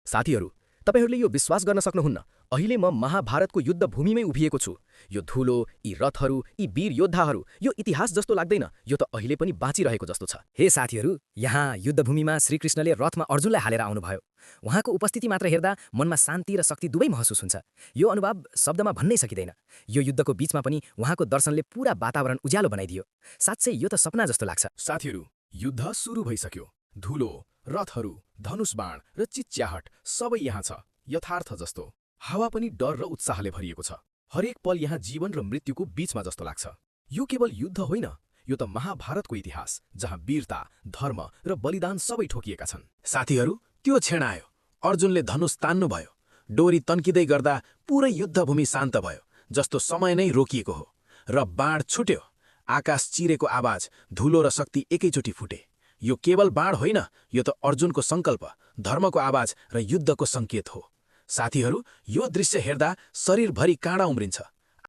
साथीहरू, तपाईहरूले यो विश्वास गर्न सक्नुहुन्न, अहिले म महाभारतको युद्ध भूमिमै उभिएको छु। यो धुलो, यी रथहरू, यी वीर योद्धाहरू, यो इतिहास जस्तो लाग्दैन, यो त अहिले पनि बाँचिरहेको जस्तो छ। हे साथीहरू, यहाँ युद्धभूमिमा श्रीकृष्णले रथमा अर्जुनलाई हालेर आउनुभयो। उहाँको उपस्थिति मात्र हेर्दा मनमा शान्ति र शक्ति दुवै महसुस हुन्छ। यो अनुभव शब्दमा भन्नै सकिँदैन। यो युद्धको बीचमा पनि उहाँको दर्शनले पूरा वातावरण उज्यालो बनाइदियो। साँच्चै यो त सपना जस्तो लाग्छ। साथीहरू, युद्ध सुरु भइसक्यो। धुलो, रथहरू, धनुष बाण र चिच्याहट सबै यहाँ छ, यथार्थ जस्तो। हावा पनि डर र उत्साहले भरिएको छ। हरेक पल यहाँ जीवन र मृत्युको बीचमा जस्तो लाग्छ। यो केवल युद्ध होइन, यो त महाभारतको इतिहास, जहाँ वीरता, धर्म र बलिदान सबै ठोकिएका छन्। साथीहरू, त्यो क्षण आयो। अर्जुनले धनुष तान्नुभयो। डोरी तन्किँदै गर्दा पुरै युद्धभूमि शान्त भयो, जस्तो समय नै रोकिएको हो। र बाण छुट्यो। आकाश चिरेको आवाज, धुलो र शक्ति एकैचोटि फुटे। यो केवल बाण होइन, यो त अर्जुनको सङ्कल्प, धर्मको आवाज र युद्धको सङ्केत हो। साथीहरू, यो दृश्य हेर्दा शरीरभरि काँडा उम्रिन्छ।